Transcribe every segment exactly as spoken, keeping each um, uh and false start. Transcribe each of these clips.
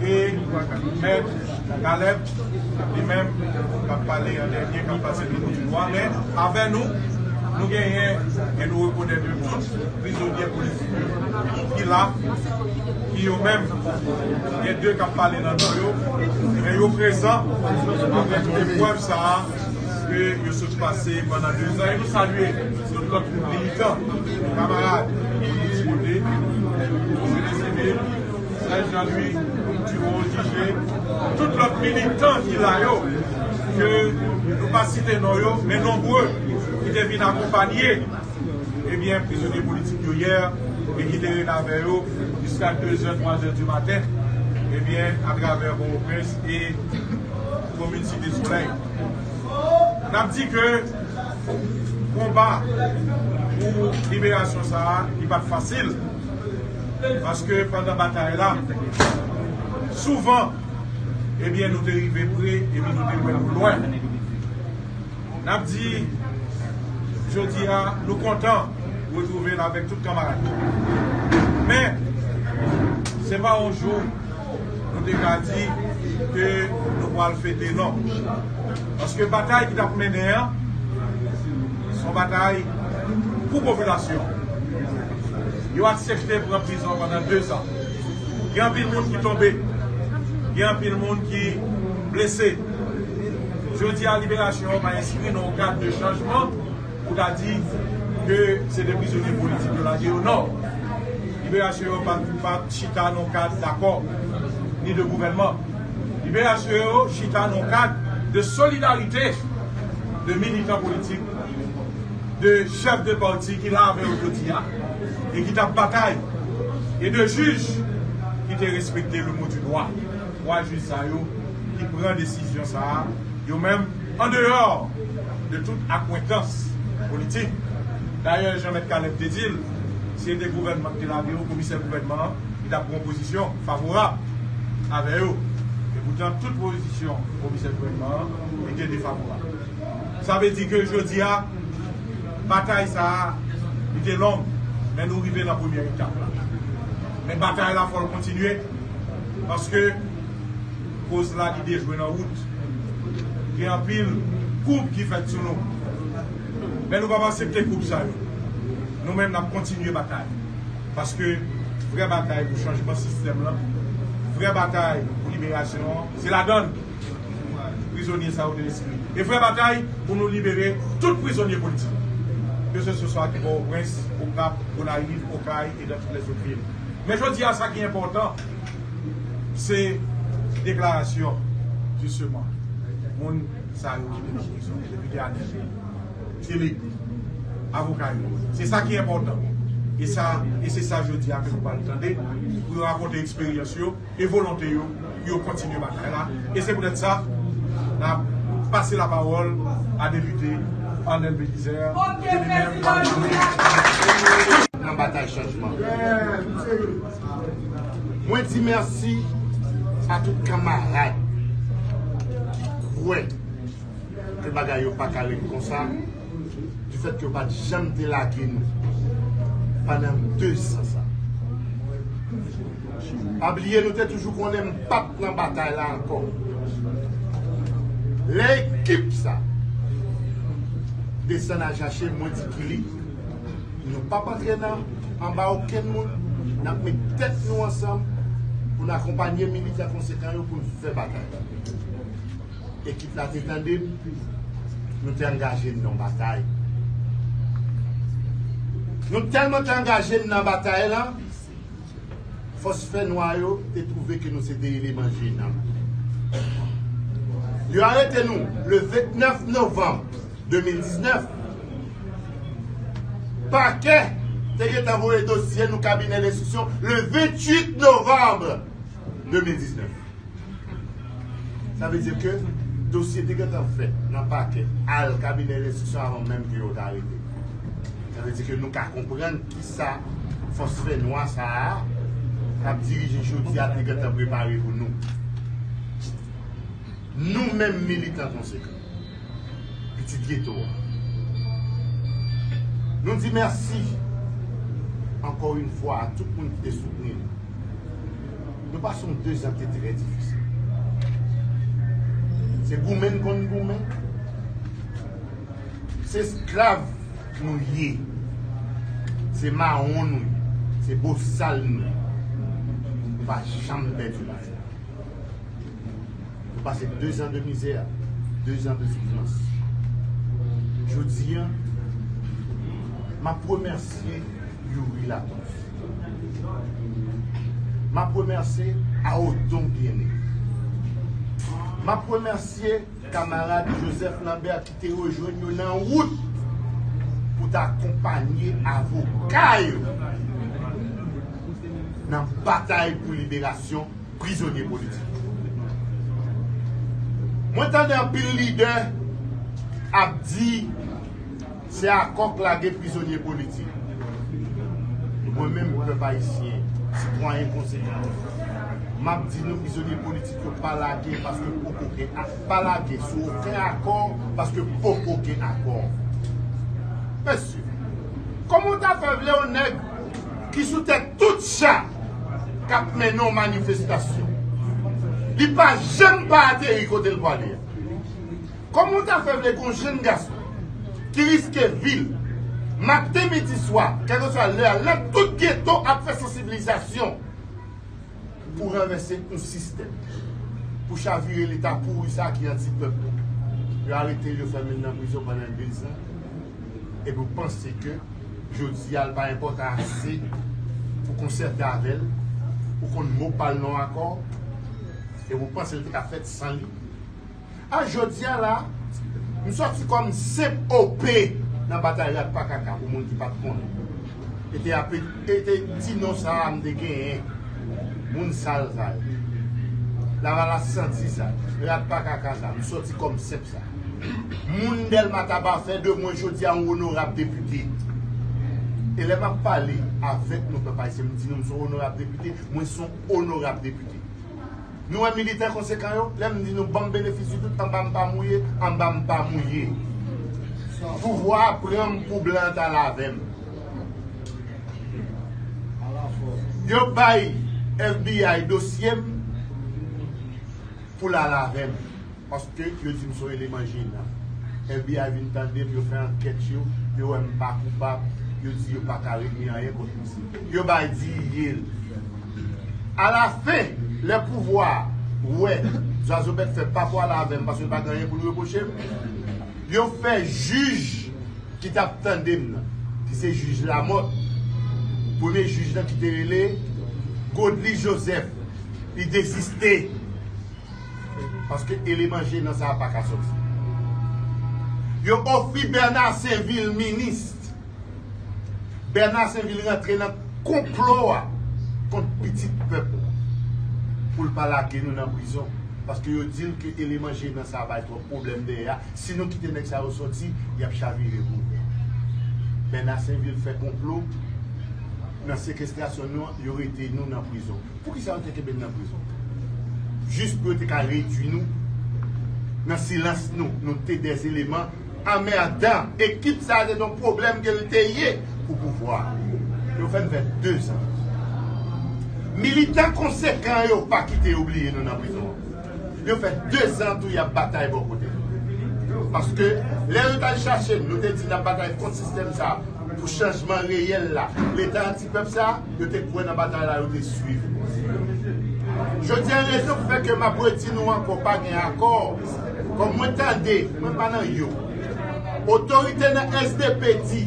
E Mèt Caleb, li menm, k ap pale an dènye, k ap pase nan Mot du Noir. Men avè nou, nou genyen e nou rekonèt yo tout prizonye politik yo ki la, ki yo menm, gen de k ap pale nan non yo, men yo prezan avèk eprèv sa a ke yo sot pase pandan de zan. E nou salye tout lòt militan, kanmarad, ki sipòte, sivil, Serge Jean-Louis, Duo, J J, tout lòt militan ki la yo, ke nou pa site non yo, men nonbre ki te vin akonpanye, ebyen, prizonye politik yo yè, e ki te rete avè yo jiska de zè, twa zè di maten, ebyen, atravè Pòtoprens e komin Site Solèy. N ap di ke konba pou liberasyon sa a, li pa t fasil. Paske pandan batay la, souvan, ebyen, nou te rive pre, epi nou te wè nou lwen. N ap di, jodi a, nou kontan retwouve n avèk tout kanmarad. Men, se pa yon jou nou te ka di ke nou pral fete, non. Paske batay ki t ap mennen an, se yon batay pou popilasyon. Yo aksepte pran prizon pandan de zan. Gen anpil moun ki tonbe. Gen anpil moun ki blese. Jodi a, liberasyon an pa enskri nan yon kad de chanjman pou ta di ke se de prizonye politik yo lage yo. Non. Liberasyon yo pa, pa chita nan yon kad dakò, ni de gouvènman. Liberasyon yo chita nan yon kad de solidarite de militan politik, de chèf de pati ki la avè yo jodi a, e ki t ap batay, e de jij ki te respekte le mot du droit. Twa jij sa yo ki pran desizyon sa a, yo menm, andeyò de tout akwentans politik. Dayè, jan Mèt Caleb te di l, si se te gouvènman ki te lage yo, komisè gouvènman an, li t ap pran pozisyon favorab avè yo. E poutan, tout pozisyon komisè gouvènman an, li te defavorab. Sa vle di ke jodi a, batay sa a, li te long, men nou rive nan premyè etap la. Men batay la, fò l kontinye, paske koz la, li dejwe nan wout. Gen anpil koub ki fèt sou nou. Men nou p ap aksepte koub sa yo. Nou menm, n ap kontinye batay. Paske vrè batay pou chanjman sistèm lan, vrè batay pou liberasyon an, se ladan l prizonye sa yo te enskri. E vrè batay pou nou libere tout prizonye politik, ke se swa ki Pòtoprens, Okap, Gonayiv, Okay e dans toutes les autres villes. Men jodi a, sa ki enpòtan, se deklarasyon, jisteman, moun sa yo ki te nan prizon, depi dènye, Felix, avoka yo. Se sa ki enpòtan. E sa, e se sa jodi a ke nou pral tande, pou yo rakonte eksperyans yo, e volonte yo pou yo kontinye batay la. E se poutèt sa, n ap pase lapawòl a depite Arnel Bélizaire, ke li menm pral nan batay chanjman. Mwen di mèsi a tout kanmarad ki kwè ke bagay yo pa ka ret konsa, difèt ke yo pa t janm te lage nou pandan de zan sa. Pa bliye, nou te toujou konnen m p ap nan batay la ankò. Lè ekip sa desann al chache m, mwen di Kili, nou p ap antre nan, anba okenn moun, n ap met tèt nou ansanm pou n akonpanye militan konsekan yo pou n fè batay. Ekip la te tande m, nou te angaje n nan batay. Nou tèlman te angaje n nan batay la, fòs fènwa yo te twouve ke nou se de eleman jenan. Yo arete nou le vennèf novanm de mil diznèf. Pakè te gentan voye dosye nou kabinè lenstriksyon le venntuit novanm de mil diznèf. Sa vle di ke dosye te gentan fèt nan pakè, al kabinè lenstriksyon avan menm ke yo ta arete. Sa vle di ke nou ka konprann kisa fòs fènwa sa a k ap dirije jodi a te gentan prepare pou nou. Nou menm militan konsekan, pitit geto a, nou di mèsi ankò yon fwa a tout moun ki te soutni nou. Nou Pase yon dezan ki te trè difisil. Se goumen n konn goumen. Se esklav nou ye. Se mawon nou ye. Se bosal nou ye. Nou pa janm pèdi batay. Nou pase dezan de mizè, dezan de soufrans. Jodi a, m ap remèsye Youri Latortue. M ap remèsye Aodon Bien-Aimé. M ap remèsye kamarad Joseph Lambert ki te rejwenn yo nan wout pou t akonpanye avoka yo nan batay pou liberasyon prizonye politik. Mwen tande anpil lidè ap di se akò k lage prizonye politik. Mwen menm, pèp ayisyen, sitwayen konsekan, m ap di nou prizonye politik yo pa lage paske poko gen ak, pa lage sou okenn akò paske poko gen akò. Mesye, kòman w ta fè vle yon nèg ki sou tèt tout cha k ap mennen yon manifestasyon, li pa janm pa ateri kote l pwale a? Kòman w ta fè vle gen yon jenn gason ki riske vi l maten, midi, swa, kèlkeswa lè a, nan tout geto ap fè sansibilizasyon pou ranvèse yon sistèm, pou chavire leta pouri sa ki anti pèp la? Yo arete l, yo fèmen l nan prizon pandan dezan. Epi w panse ke jodi a l pa enpòtan ase pou konsète avè l, pou konn mo pa l nan akò, epi w panse l te ka fèt san li? A jodi a la, m sòti kòm senp O P nan batay Rat pa kaka, pou moun ki pa t konnen. E te ape-, e te ti non sa a m te genyen. Moun sal sa yo. Lavalas santi sa. Rat pa kaka sa. M sòti kòm senp sa. Moun Dèlma Taba fè de mwen jodi a yon onorab depite. E lè m ap pale avèk nou, pèp ayisyen, m di nou m se yon onorab depite, mwen se yon onorab depite. Nou wè militè konsekan yo, lè m di nou ban m benefis di dout, anba m pa mouye, anba m pa mouye. Pouvwa a pran m pou blan an t al avè m. Yo bay F B I dosye m pou l al avè m. Paske yo di m se yon eleman jenan. F B I vin tande m, yo fè ankèt yo, yo wè m pa koupab, yo di yo pa ka regle anyen kont misye. Yo bay D E A l. Alafen, lè pouvwa a wè Zwazo Bèk fè pa pou al avè m paske l pa gen anyen pou l repwoche m, yo fè jij ki t ap tande m nan, ki se jij Lamothe, premye jij lan ki te rele Godly Joseph, li deziste. Paske eleman jenan sa a pa ka sòti. Yo ofri Bernard Sainvil minis. Bernard Sainvil rantre nan konplo a kont pitit pèp la pou l pa lage nou nan prizon. Paske yo di l ke eleman jenan sa a bay twòp pwoblèm dèyè a. Si nou kite nèg sa yo sòti, y ap chavire gouvènman. Bernard Sainvil fè konplo nan sekestrasyon nou an, yo rete nou nan prizon. Poukisa yo te kenbe n nan prizon? Jis pou yo te ka redui nou nan silans nou. Nou te dè eleman anmèdan. Ekip sa a se yon pwoblèm ke l te ye pou pouvwa a. Yo fè n fè dezan. Militan konsekan yo pa kite yo bliye nou nan prizon an. Yo fè dezan tou y ap batay bò kote nou. Paske lè yo t al chache n, nou te di n ap batay kont sistèm sa a pou chanjman reyèl la. Leta anti pèp sa, yo te kwè nan batay la, yo te swiv. Jodi a, rezon k fè ke m ap redi nou ankò, pa gen akò. Kòm mwen tande, mwen pa nan yo. Otorite nan S D P di,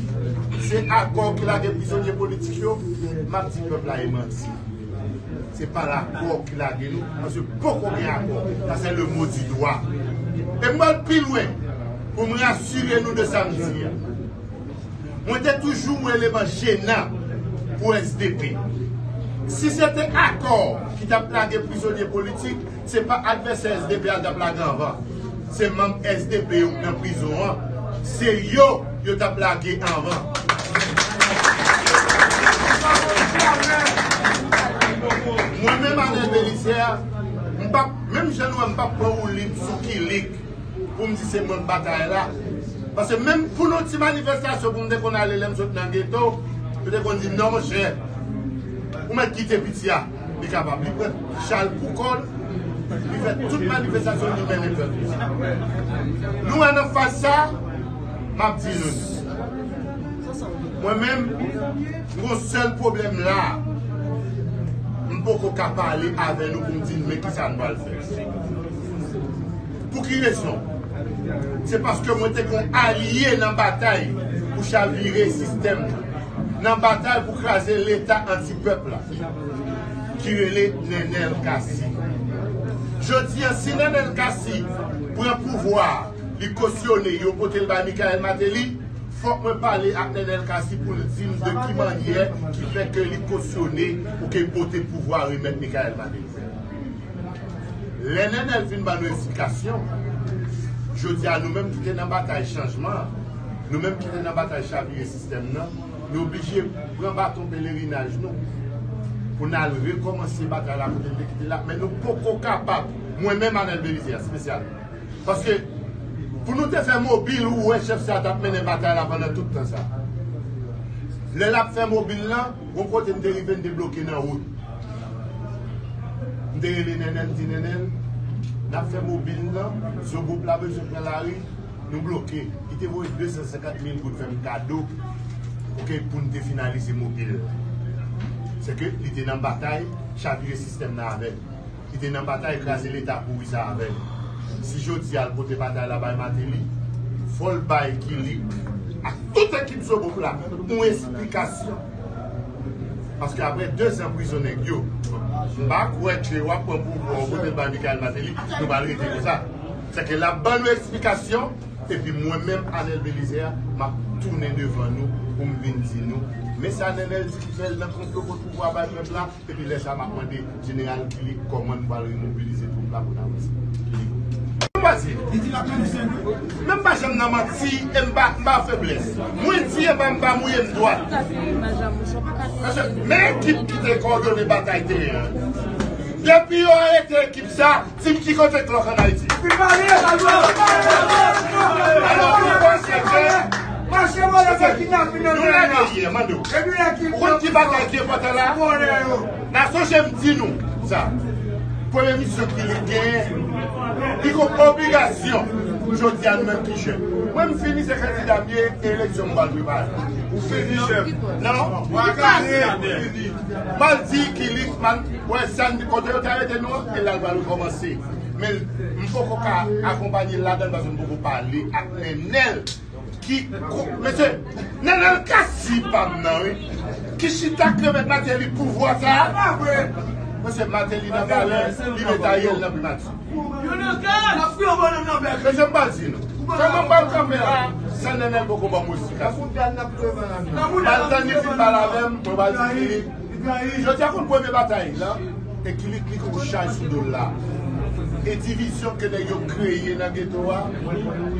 se akò ki lage prizonye politik yo, m ap di pèp la e manti. Se pa lakò ki lage nou, paske poko gen akò. Sa se le mot du doigt. E m pral pi lwen pou m rasire nou de sa m di a. Mwen te toujou yon eleman jenan pou S D P. Si se te akò ki t ap lage prizonye politik, se pa advèsè S D P a t ap lage anvan. Se manm S D P yo k nan prizon an, se yo yo t ap lage anvan. Mwen menm, Arnel Bélizaire, m p ap, menm jan nou wè m p ap pran woulib sou Kilik pou m di se mwen k batay la. Paske menm pou yon ti manifestasyon pou m te konn ale lè m sot nan geto, yo te konn di m, "Non, monchè, ou mèt kite piti a." Li kapab, li pran chal pou kò l, li fè tout manifestasyon li mennen pèp. Nou wè nan faz sa, m ap di nou, mwen menm, m gon sèl pwoblèm la, m poko ka pale avè nou pou m di nou men kisa n pral fè. Pou ki rezon? Se paske mwen te gon alye nan batay pou chavire sistèm nan, nan batay pou kraze Leta anti-pèp la, ki rele Nenel Cassy. Jodi a, si Nenel Cassy pran pouvwa, li kosyone, yo pote l bay Michael Martelly, fòk mwen pale ak Nenel Cassy pou l di m de ki mannyè ki fè ke li kosyone pou ke pote pouvwa remèt Michael Martelly. Lè Nenel vin ban nou eksplikasyon, jodi a nou menm ki te nan batay chanjman, nou menm ki te nan batay chavire sistèm nan, nou oblije pran baton pelerinaj nou pou n al rekòmanse batay la kote n te kite l la, men nou poko kapab, mwen menm Anèl Belizaire espesyalman. Paske pou nou te fè mobil, ou wè chèf sa t ap mennen batay la pandan tout tan sa. Lè l ap fè mobil lan, gon kote n te rive, n te bloke nan wout. M te rele Nenel, m di Nenel, n ap fè mobil lan, Zogop la bezwen pran lari, nou bloke. Li te voye de san senkant mil goud fè m kado pou ke, pou n te finalize mobil la. Se ke li te nan batay chavire sistèm nan avè m. Li te nan batay kraze Leta pouri sa avè l. Si jodi a l pote batay la bay Martelly, fò l bay Kilik ak tout ekip Zobop la yon esplikasyon. Paske apre de zan prizon nèg yo, m pa kwè ke w ap pran pouvwa w pote l bay Michael Martelly, nou pral rete konsa. Sèke l ap ban nou esplikasyon, epi mwen menm, Anèl Belizaire, m ap tounen devan nou pou m vin di nou, men sa Nenel di ki fè l nan konplo kont pouvwa bay pèp la, epi lè sa a, m ap mande Jeneral Kilik kòman n pral remobilize twoup la pou n avanse. Kilik. M pa di. Men m pa janm nan manti, e m pa, m pa feblès. Mwen di e m pa, m pa mouye m dwat. Paske men ekip ki te kowòdone batay teren an. Depi yo arete ekip sa, di m ki kote Klòk ann Ayiti. Alò, nou panse ke Mache vòlè fè kidnapin nan peyi a. Nou lage yè, mande w. Ou konn ki bagay ki enpòtan la? N a sonje m di nou sa. Premye misyon ki li genyen, li gon obligasyon. Jodi a nou menm ki jèn. Mwen m fini se kandida m ye, e eleksyon m pral prepare. Ou fini chèf. Non. M al di Kilik, man, wè sa n kote yo te arete nou an, e la l pral rekòmanse. Men m poko ka akonpanye l ladan l paske m poko pale ak Nenel. Ki ko-, mesye, Nenel Cassy pa m nan, wi. Ki chita k remèt Martelly pouvwa sa a. Mesye, Martelly nan palè, li met Ariel nan primati. Mesye, m pral di nou. Kòman m pral kanpe la, san Nenel poko ban m esplikasyon. M pral tann li fin pale avè m, mwen pral di li, Jodi a konn premye batay la, e Kilik li gon chay sou do l la. E divizyon ke nèg yo kreye nan geto a,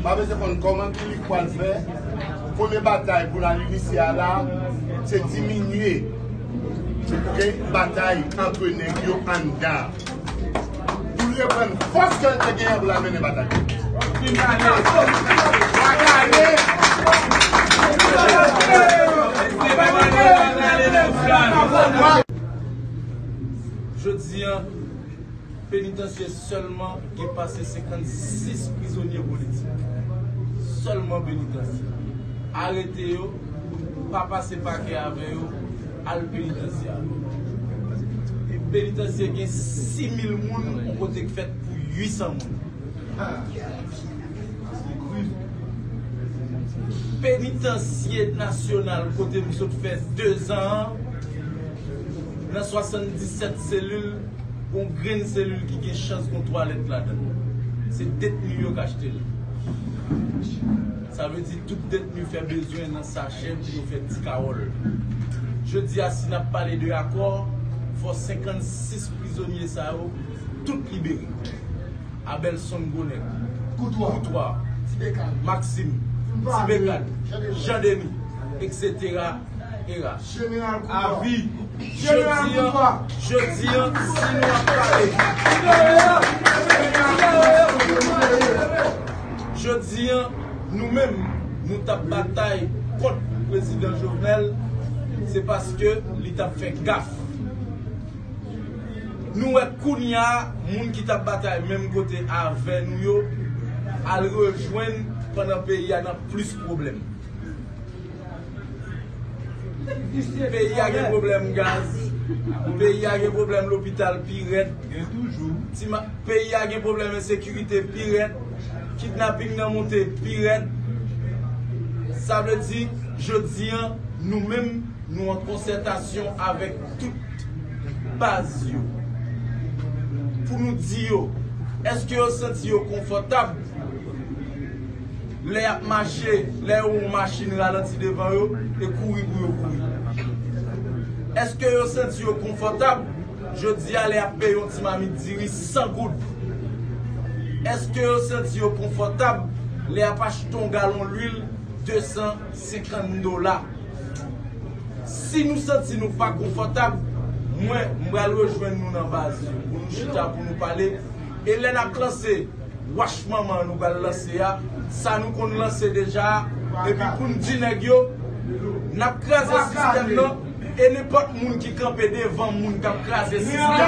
pa bezwen konn kòman Kilik pral fè. Premye batay pou l al inisye a la, se diminye, oke, batay ant nèg yo anndan. Pou l reprann fòs ke l te genyen pou l al mennen batay. Jodi a, penitansye sèlman gen pase senkannsis prizonye politik. Sèlman penitansye. Arete yo, pa pase pakè avè yo, al penitansye a. Penitansye gen sis mil moun, yon kote k fèt pou uit san moun. Penitansye nasyonal kote m sot fè dezan an, nan swasanndisèt selil, gon grenn selil ki gen chans gon twalèt ladan l. Se detni yo k achte l. Sa vle di tout detni fè bezwen nan sachè pou yo fè ti kawòl. Jodi a, si n ap pale de akò, fò senkannsis prizonye sa yo tout libere. Abelson Gwonèg, Koutwa, Maxime, Ti Bekad, Jan Deni, etsetera, era. Avi, jodi a, jodi a, si nou ap pale, jodi a, nou menm, nou t ap batay kont prezidan Jovenel, se paske li t ap fè gaf. Nou wè kounye a, moun ki t ap batay menm kote avè nou yo al rejwenn pandan peyi a nan plis pwoblèm. Peyi a gen pwoblèm gaz. Peyi a gen pwoblèm lopital pi rèd. Ti ma- peyi a gen pwoblèm ensekirite pi rèd. Kidnaping nan monte pi rèd. Sa vle di, jodi a, nou menm, nou an konsètasyon avèk tout baz yo. Pou nou di yo, èske yo santi yo konfòtab lè y ap mache, lè yo wè yon machin ralanti devan yo, e kouri pou yo kouri? Èske yo santi yo konfòtab jodi a lè y ap peye yon ti mamit diri san goud? Èske yo santi yo konfòtab lè y ap achte yon galon lwil de san senkant dola? Si nou santi nou pa konfòtab, mwen, m pral rejwenn nou nan baz yo pou nou chita, pou nou pale. E lè n ap lanse wach manman nou pral lanse a, sa nou konn lanse deja a, epi pou n di nèg yo, n ap kraze sistèm nan, e nenpòt moun ki kanpe devan moun k ap kraze sistèm nan.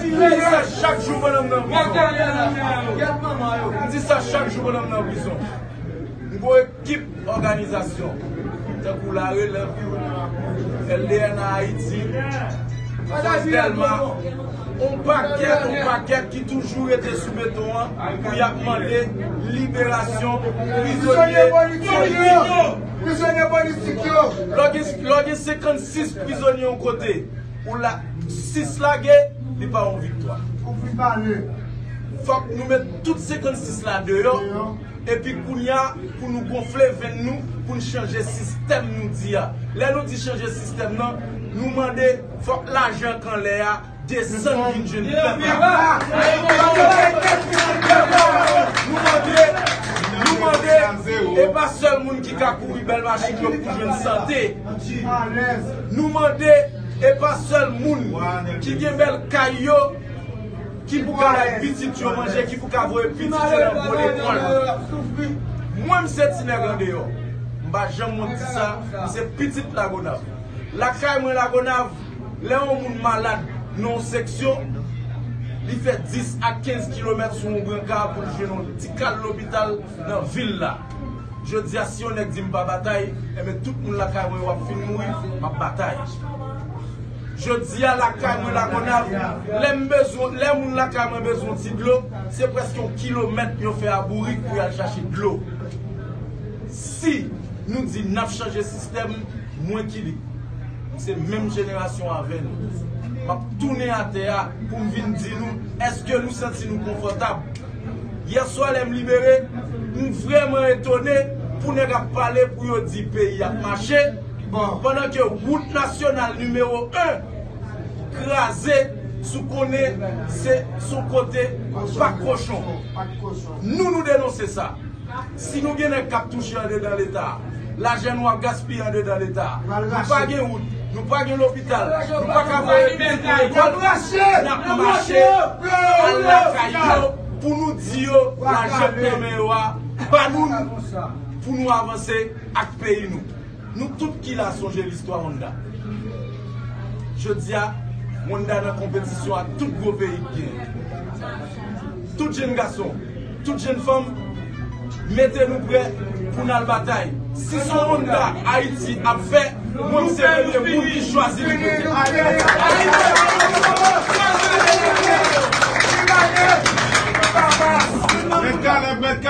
M di sa chak jou pandan m nan prizon. M di sa chak jou pandan m nan prizon. M gon ekip òganizasyon, tankou La Relèv, L D N A Ayiti, Fòs Dèlma, on pakèt, on pakèt ki toujou rete sou beton an pou y ap mande liberasyon prizonye politik yo. Prizonye politik yo. Lè w gen, lè w gen senkannsis prizonye yon kote, ou la, sis lage, li pa yon viktwa. Ou fin pale. Fòk nou met tout senkannsis la deyò. Epi kounye a, pou nou gonfle venn nou, pou n chanje sistèm nou di a. Lè nou di chanje sistèm nan, nou mande fòk lajan k anlè a desann vin jwenn pèp la. Nou mande, nou mande, e pa sèl moun ki ka kouri bèl machin yo pou jwenn sante. Nou mande, e pa sèl moun ki gen bèl kay yo ki pou ka bay pitit yo manje, ki pou ka voye pitit yo nan bon lekòl. Mwen, m se ti nèg andeyò. M pa janm wont di sa, m se pitit Lagonav. Lakay mwen Lagonav, lè yon moun malad nan yon seksyon, li fè dis a kenz kilomèt sou yon branka pou l jwenn yon ti kal lopital nan vil la. Jodi a, si yon nèg di m pa batay, enben, tout moun lakay mwen yo ap fin mouri, m ap batay. Jodi a, lakay mwen Lagonav, lè m bezwen, lè moun lakay mwen bezwen ti dlo, se prèske yon kilomèt yo fè a bourik pou y al chache dlo. Si nou di n ap chanje sistèm, mwen ki di, m se menm jenerasyon avè nou. M ap tounen atè a pou m vin di nou, èske nou santi nou konfòtab? Yè swa lè m libere, m vrèman etone pou nèg ap pale pou yo di peyi ap mache, pandan ke wout nasyonal nimewo en kraze, sou konnen se sou kote pa kochon. Nou, nou denonse sa. Si nou gen nèg k ap touche andedan Leta, lajan nou ap gaspiye andedan Leta, nou pa gen wout, nou pa gen lopital, nou pa ka voye pitit nou lekòl, n ap mache al lakay yo pou nou di yo lajan k nan men yo a, ba nou l pou nou avanse ak peyi nou. Nou tout ki la sonje listwa Honda. Jodi a, Honda nan konpetisyon ak tout gwo peyi k genyen. Tout jèn gason, tout jèn fanm, mete nou prè pou n al batay. Si se yon Honda Ayiti ap fè, mwen, m se premye moun ki chwazi li mete.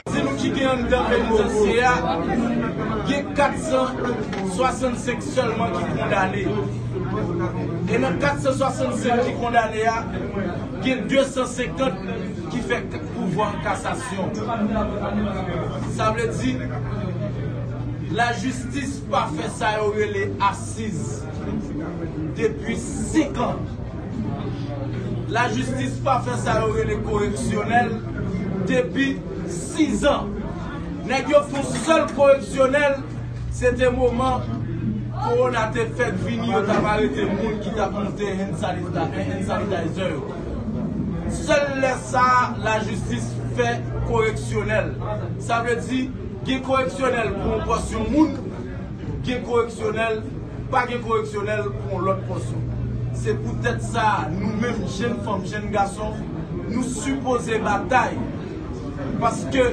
Di nou ki gen anndan penitansye a, gen kat san swasannsenk sèlman ki kondane. E nan kat san swasannsenk ki kondane a, gen de san senkant ki fè k-, pouvwa kasasyon. Sa vle di, lajistis pa fè sa yo rele asiz depi senk an. Lajistis pa fè sa yo rele koreksyonèl depi sis an. Nèg yo fè yon sèl koreksyonèl, se te moman Kowona te fèk vini, yo t ap arete moun ki t ap monte hand sanita-, hand sanitizer yo. Sèl lè sa a, lajistis fè koreksyonèl. Sa vle di, gen koreksyonèl pou yon pòsyon moun, gen koreksyonèl, pa gen koreksyonèl pou yon lòt pòsyon. Se poutèt sa, nou menm, jèn fanm, jèn gason, nou sipoze batay. Paske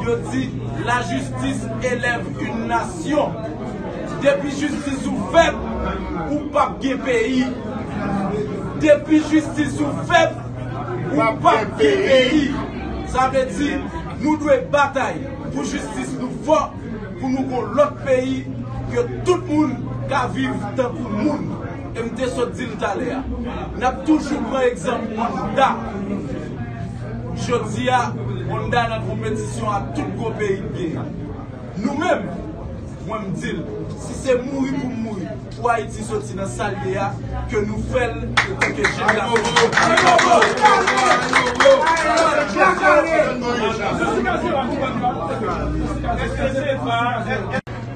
yo di, la justice élève une nation. Depi jistis ou fèb, ou p ap gen peyi. Depi jistis ou fèb, ou p ap gen peyi. Sa vle di, nou dwe batay pou jistis nou fò, pou nou gon lòt peyi ke tout moun ka viv tankou moun. E m te sot di l talè a. N ap toujou pran egzanp Honda. Jodi a, Honda nan konpetisyon ak tout gwo peyi k genyen. Nou menm, mwen m di l, si se mouri pou m mouri, pou Ayiti soti nan sa l ye a, ke nou fè l etanke jèn gason.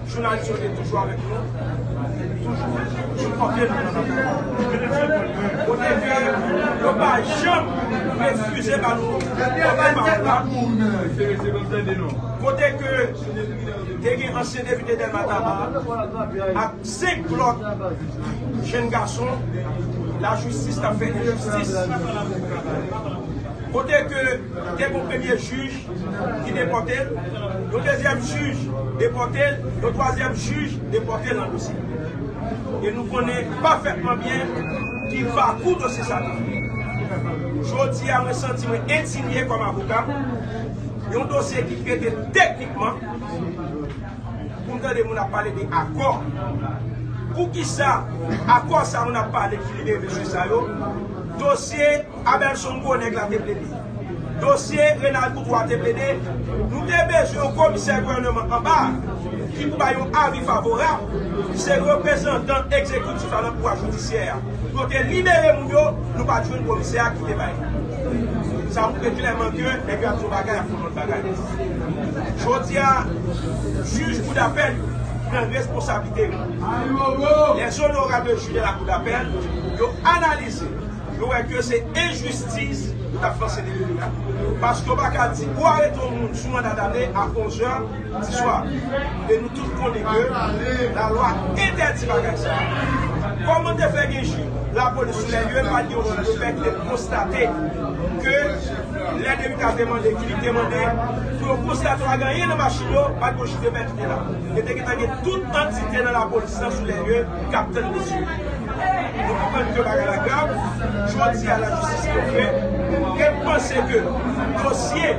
Jounalis yo te toujou avèk nou, toujou sipòte nou. Kote ke yo pa janm refize ba nou pòte pawòl la. Kote ke te gen ansyen depite Dèlma Taba ak senk lòt jèn gason, lajistis t ap fè enjistis. Kote ke te gen yon premye jij ki depòte l, yon dezyèm jij depòte l, yon twazyèm jij depòte l nan dosye. E nou konnen pafètman byen ki pakou dosye sa te fè. Jodi a, mwen santi mwen endinye kòm avoka. Yon dosye ki trete teknikman, pou m tande moun ap pale de akò. Poukisa akò sa moun ap pale ki libere mesye sa yo? Dosye Abelson Gwo Nèg la te plede. Dosye Renald Koutwa te plede. Nou te bezwen yon komisè gouvènman anba a ki pou bay yon avi favorab, ki se reprezantan egzekitif la nan pouvwa jidisyè a. Pou yo te libere moun yo, nou pa t jwenn komisè a ki te bay. Sa montre klèman ke nèg yo ap di yon bagay, ap fè yon lòt bagay. Jodi a, jij koudapèl yo pran responsablite yo. Les honorables juges de la cour d'appel, yo analize, yo wè ke se enjistis yo t ap fè Sendomeng la. Paske yo pa ka di, ou arete yon moun sou manda dame a onz è, di swa. E nou tout konnen ke lalwa entèdi bagay sa. Kòman te fè gen jij, lapolis sou lèlyè, pa t gen yon jij de pè ki te konstate ke lè Derikas te mande, ki li te mande, pou yo konstate pa gen anyen nan machin yo, pa t gen yon jij de pè ki te la. E te gentan gen tout antite nan lapolis lan sou lèlyè k ap tann mesye. Nou konprann ke bagay la grav. Jodi a, lajistis te fè. E m panse ke dosye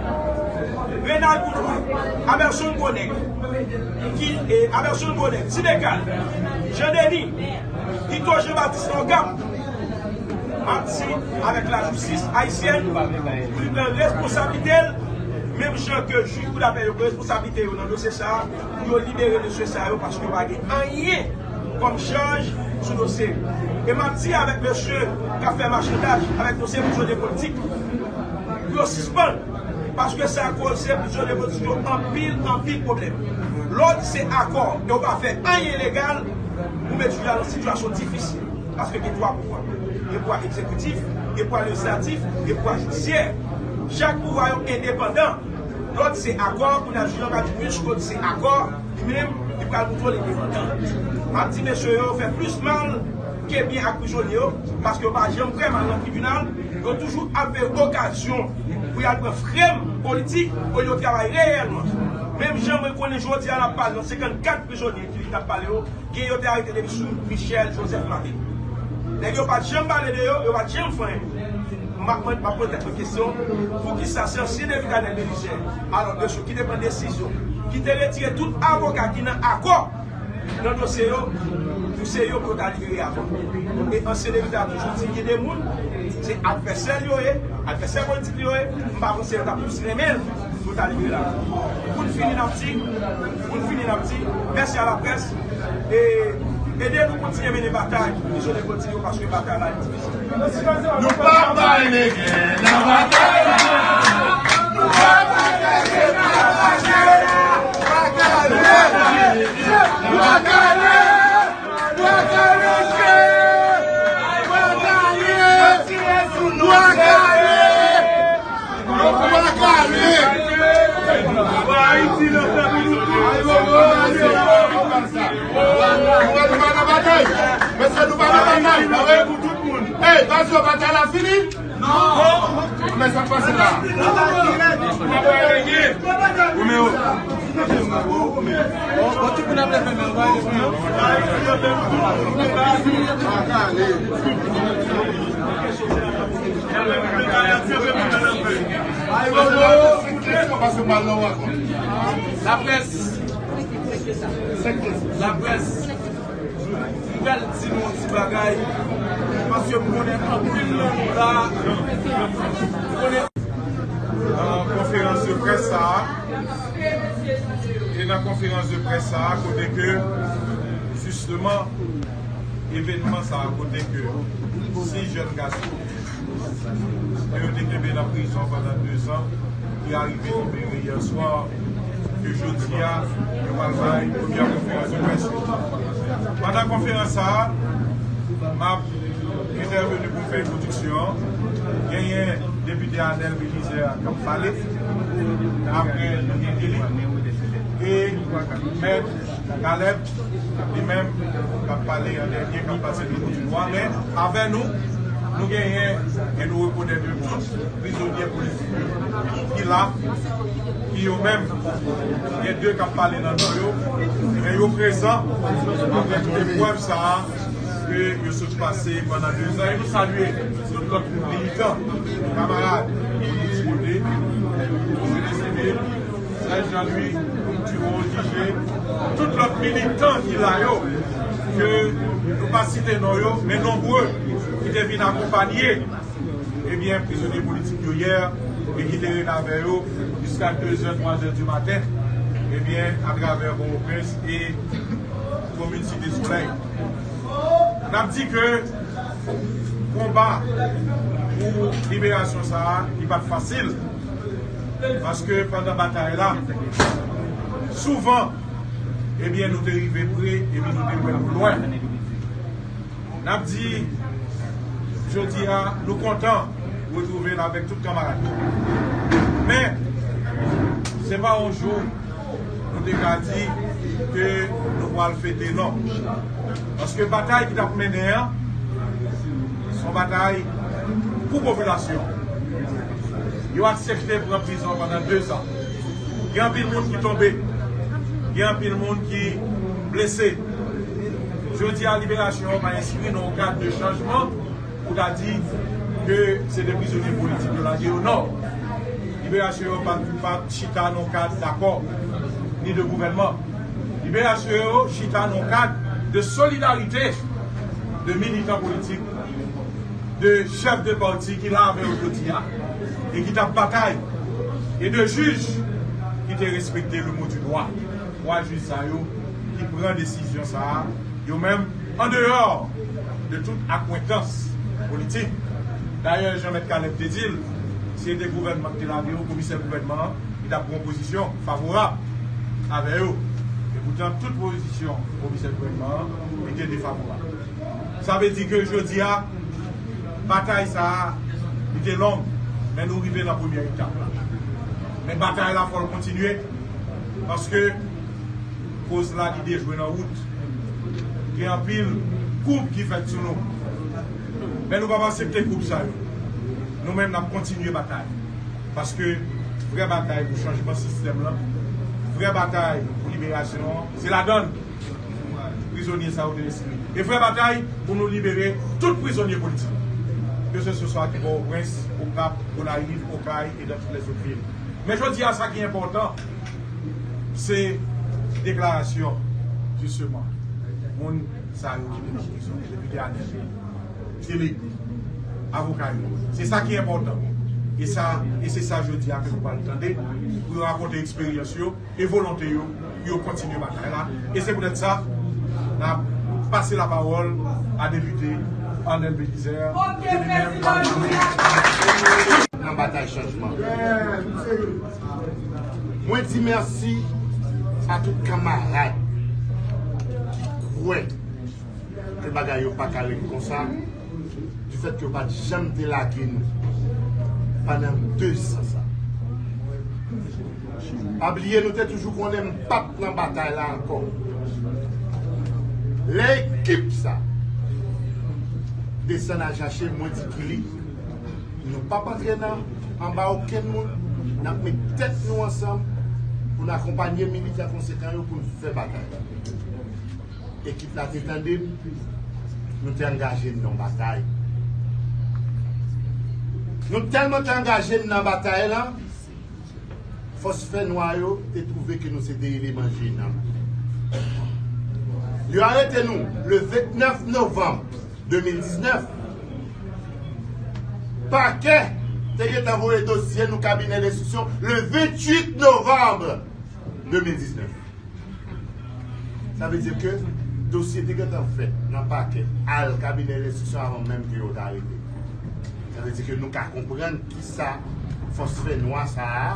Renald Koutwa, Abelson Gwo Nèg, ki, e, Abelson Gwo Nèg, Ti Bekal, Jan Deni, Ito Jan Batis nan Okap, m ap di avèk lajistis ayisyèn pou li pran responsablite l, menm jan ke jij koudapèl yo pran responsablite yo nan dosye sa a, pou yo libere mesye sa yo, paske yo pa gen anyen kòm chaj sou dosye. E m ap di avèk mesye k ap fè machandaj avèk dosye prizonye politik, pou yo sispann, paske sa koze prizonye politik yo anpil, anpil pwoblèm. Lè w di se akò, e w pa fè anyen legal, ou met jij la nan sitiyasyon difisil. Paske gen twa pouvwa. Gen pouvwa egzekitif, gen pouvwa lejislatif, gen pouvwa jidisyè. Chak pouvwa yo endepandan. Lè w di se akò, kounye a jij la ka di, piske w di se akò, li menm, li pral montre w li endepandan. M ap di mesye yo fè plis mal ke byen ak prizonye yo, paske yo pa janm fè mal nan tribinal, yo toujou ap veye okazyon pou y al pran frèm politik olye yo travay reyèlman. Menm jan mwen konnen jodi a n ap pale nan senkannkat prizonye ki vin ap pale yo, gen yo te arete depi sou Michel Joseph Martelly. Nèg yo pa t janm pale de yo, yo pa t janm fè anyen. M ap mande, m ap poze tèt mwen kesyon, poukisa se ansyen depite Arnel Belizaire, alò de sou ki te pran desizyon, ki te retire tout avoka ki nan akò nan dosye yo, pou se yo pou yo ta libere avan. E ansyen depite a toujou di gen de moun, se advèsè l yo ye, advèsè politik li yo ye, m pa panse yo ta plis renmen l pou yo ta libere l avan. Pou n fini, n ap di, pou n fini, n ap di, mèsi a laprès, e ede nou kontinye mennen batay, prizonye politik yo, paske batay la difisil. Nou p ap bay legen nan batay la. Nou p ap bay legen nan batay la. Nou p ap bay legen. Nou p ap bay legen. Mesye, nou pa nan batay, nou rele pou tout moun. Ey, baz yo, batay la fini? Non. Men sa k pase la? Romeo. Bon, bon, tout moun ap leve men, ou pa leve men. Laprès. Laprès. M pral di nou yon ti bagay, paske m konnen anpil nan nou la, m konnen. Nan konferans de près sa a, e nan konferans de près sa a, kote ke, jisteman, evènman sa a, kote ke sis jèn gason ke yo te kenbe nan prizon pandan dezan, ki arive libere yè swa, ke jodi a, yo pral bay premyè konferans de près yo. Pandan konferans sa a, m ap entèveni pou m fè entwodiksyon an. Genyen depite Anel Belizaire k ap pale. Apre, nou gen Elik e Mèt Caleb, li menm, k ap pale an dènye, k ap pase nan Mot du Nwa. Men, avè nou, nou genyen, e nou rekonèt yo tout, prizonye politik yo, ki la, ki yo menm, gen de k ap pale nan non yo, men yo prezan, avèk eprèv sa a, ke yo sot pase pandan dezan. E nou salye tout lòt militan, kanmarad, Moïse Rodé, José Civil, Serge Jean-Louis, Duo, Dijé, tout lòt militan ki la yo, ke nou pa site non yo, men nonbre ki te vin akonpanye, ebyen, prizonye politik yo yè, e ki te rete avè yo jiska dezè, twazè di maten, ebyen, atravè Pòtoprens e komin Site Solèy. N ap di ke konba pou liberasyon sa a, li pa t fasil. Paske pandan batay la, souvan, ebyen, nou te rive pre, epi nou te wè nou lwen. N ap di, jodi a, nou kontan retwouve n avèk tout kanmarad yo. Men, se pa yon jou nou te ka di ke nou pral fete, non. Paske batay ki t ap mennen an, se yon batay pou popilasyon. Yo aksepte pran prizon pandan dezan. Gen anpil moun ki tonbe. Gen anpil moun ki blese. Jodi a, liberasyon an pa enskri nan yon kad de chanjman pou ta di ke se de prizonye politik yo lage yo. Non. Liberasyon yo pa, pa chita nan yon kad dakò, ni de gouvènman. Liberasyon yo chita nan yon kad de solidarite de militan politik, de chèf de pati ki la avè yo jodi a, e ki t ap batay, e de jij ki te respekte le mot du droit. Twa jij sa yo ki pran desizyon sa a, yo menm, an deyò de tout akwentans politik. Dayè, jan Mèt Caleb te di l, si se te gouvènman ki te lage yo, komisè gouvènman an, li t ap pran pozisyon favorab avè yo. E poutan, tout pozisyon komisè gouvènman an, li te defavorab. Sa vle di ke jodi a, batay sa a, li te long, men nou rive nan premyè etap la. Men batay la, fò l kontinye, paske koz la, li dejwe nan wout. Gen anpil koub ki fèt sou nou. Men nou p ap aksepte koub sa yo. Nou menm, n ap kontinye batay. Paske vrè batay pou chanjman sistèm lan, vrè batay pou liberasyon an, se ladan l prizonye sa yo te enskri. E vrè batay pou nou libere tout prizonye politik. Ke se swa ki Pòtoprens, Okap, Gonayiv, Okay e dans toutes les autres villes. Men jodi a, sa ki enpòtan, se deklarasyon, jisteman, moun sa yo ki te nan prizon, depite Anel, Elik, avoka yo. Se sa ki enpòtan. E sa, e se sa jodi a ke nou pral tande, pou yo rakonte eksperyans yo, e volonte yo pou yo kontinye batay la. E se poutèt sa, n ap pase lapawòl a depite Arnel Belizaire, ke li menm pral pale nan batay chanjman. Mwen di mèsi a tout kanmarad ki kwè ke bagay yo pa ka ret konsa, difèt ke yo pa t janm te lage nou pandan dezan sa. Pa bliye, nou te toujou konnen m p ap nan batay la ankò. Lè ekip sa desann al chache, mwen di Kili, nou p ap antre nan, anba okenn moun, n ap met tèt nou ansanm pou n akonpanye militan konsekan yo pou n fè batay. Ekip la te tande m, nou te angaje n nan batay. Nou tèlman te angaje n nan batay la, fòs fènwa yo te twouve ke nou se de eleman jenan. Yo arete nou le vennèf novanm de mil diznèf. Pakè te gentan voye dosye nou kabinè lenstriksyon le venntuit novanm de mil diznèf. Sa vle di ke dosye te gentan fèt nan pakè, al kabinè lenstriksyon avan menm ke yo ta arete. Sa vle di ke nou ka konprann kisa fòs fènwa sa a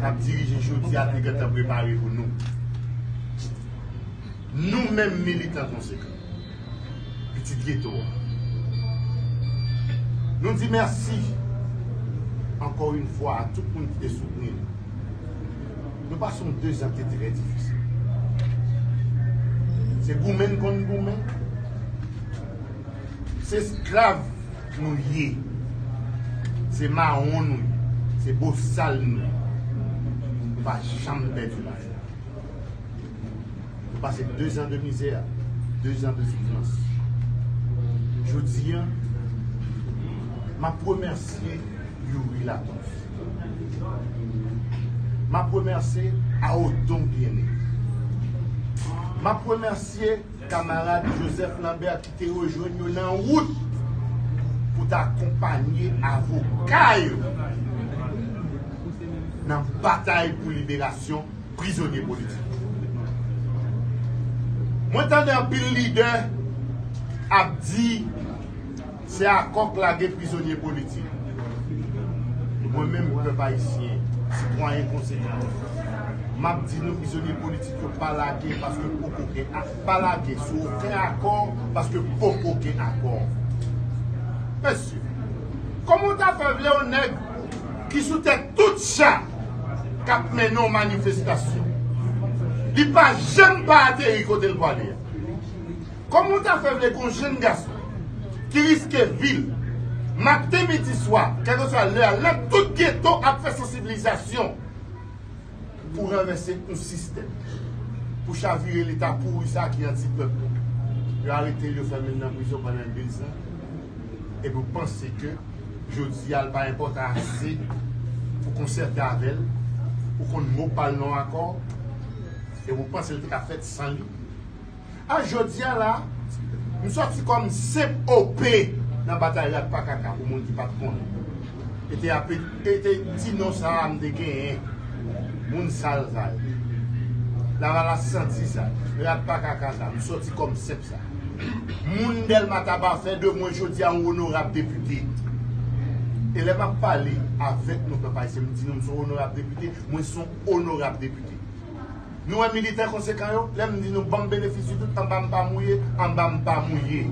k ap dirije jodi a te gentan prepare pou nou. Nou menm militan konsekan, pitit geto a, nou di mèsi ankò yon fwa a tout moun ki te soutni nou. Nou pase yon dezan ki te trè difisil. Se goumen n konn goumen. Se esklav nou ye. Se mawon nou ye. Se bosal nou ye. Nou pa janm pèdi batay. Nou pase dezan de mizè, dezan de soufrans. Jodi a, m ap remèsye Youri Latortue. M ap remèsye Aodon Bien-Aimé. M ap remèsye kamarad Joseph Lambert ki te rejwenn yo nan wout pou ta akonpanye avoka yo nan batay pou liberasyon prizonye politik. Mwen tande anpil lidè ap di se akò k lage prizonye politik. Mwen menm, pèp ayisyen, sitwayen konsekan, m ap di nou, prizonye politik yo pa lage paske poko gen a-, pa lage sou okenn akò paske poko gen akò. Mesye, kòman w ta fè vle yon nèg ki sou tèt tout cha k ap mennen yon manifestasyon, li pa janm pa ateri kote l pwale a? Kòman w ta fè vle gon jenn gason ki riske vi l maten, midi, swa, kèlkeswa lè a, nan tout geto ap fè sansibilizasyon pou ranvèse yon sistèm, pou chavire leta pouri sa ki anti pèp? Yo arete l, yo fèmen l nan prizon pandan dezan. Epi w panse ke jodi a l pa enpòtan ase pou konsète avè l, pou konn mo pa l nan akò, epi w panse l te ka fèt san li? A jodi a la, m sòti kòm senp O P nan batay Rat pa Kaka, pou moun ki pa t konnen. E te ape-, e te ti non sa a m te genyen. Moun sal sa yo. Lavalas santi sa. Rat pa Kaka sa. M sòti kòm senp sa. Moun Dèlma Taba fè de mwen jodi a yon onorab depite. E lè m ap pale avèk nou, pèp ayisyen, m di nou m se yon onorab depite, mwen se yon onorab depite. Nou wè militan konsekan yo, lè m di nou ban m benefis di dout, anba m pa mouye, anba m pa mouye.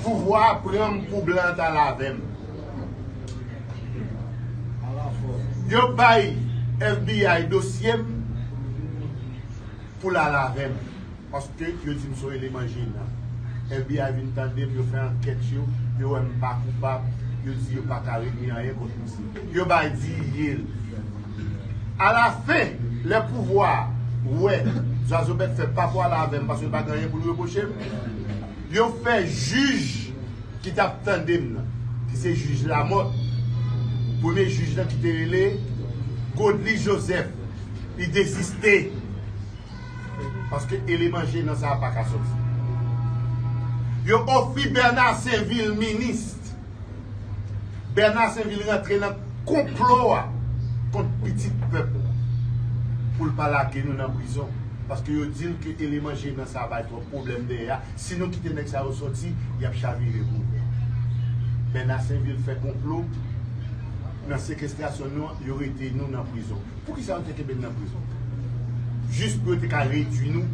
Pouvwa a pran m pou blan t al avè m. Yo bay F B I dosye m pou l al avè m. Paske yo di m se yon eleman jenan. F B I vin tande m, yo fè ankèt yo, yo wè m pa koupab, yo di yo pa ka redi anyen kont misye. Yo bay D E A l. Alafen, lè pouvwa a wè Zwazo Bèk fè pa pou al avè m paske l pa gen anyen pou l repwoche m, yo fè jij ki t ap tande m nan, ki se jij Lamòt, premye jij lan ki te rele Godly Joseph, li deziste. Paske eleman jenan sa a pa ka sòti. Yo ofri Bernard Sainvil minis. Bernard Sainvil rantre nan konplo a kont pitit pèp la pou l pa lage nou nan prizon. Paske yo di l ke eleman jenan sa a bay twòp pwoblèm dèyè a. Si nou kite nèg sa yo sòti, y ap chavire pouvwa. Bernard Sainvil fè konplo nan sekestrasyon nou an, yo rete nou nan prizon. Poukisa yo te kenbe n nan prizon? Jis pou yo te ka redui nou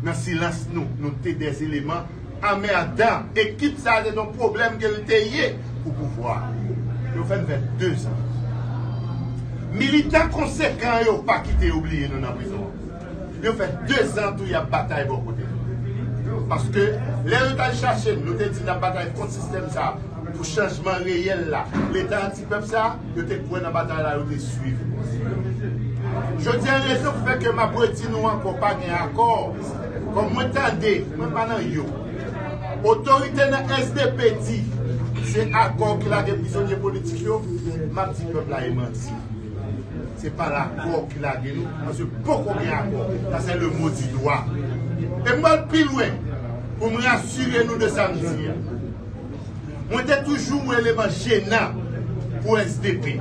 nan silans nou. Nou te dè eleman anmèdan. Ekip sa a te yon pwoblèm ke l te ye pou pouvwa a. Yo fè n fè dezan. Militan konsekan yo pa kite yo bliye nou nan prizon an. Yo fè dezan tou y ap batay bò kote nou. Paske lè yo t al chache n, nou te di n ap batay kont sistèm sa a pou chanjman reyèl la. Leta antipèp sa a, yo te kwè nan batay la, yo te swiv. Jodi a, rezon k fè ke m ap redi nou ankò, pa gen akò. Kòm mwen tande, mwen pa nan yo. Otorite nan S D P di se akò ki lage prizonye politik yo, m ap di pèp la e manti. Se pa lakò ki lage nou, paske poko gen akò. Sa se le mot du doigt. E m pral pi lwen pou m rasire nou de sa m di a. Mwen te toujou yon eleman jenan pou S D P.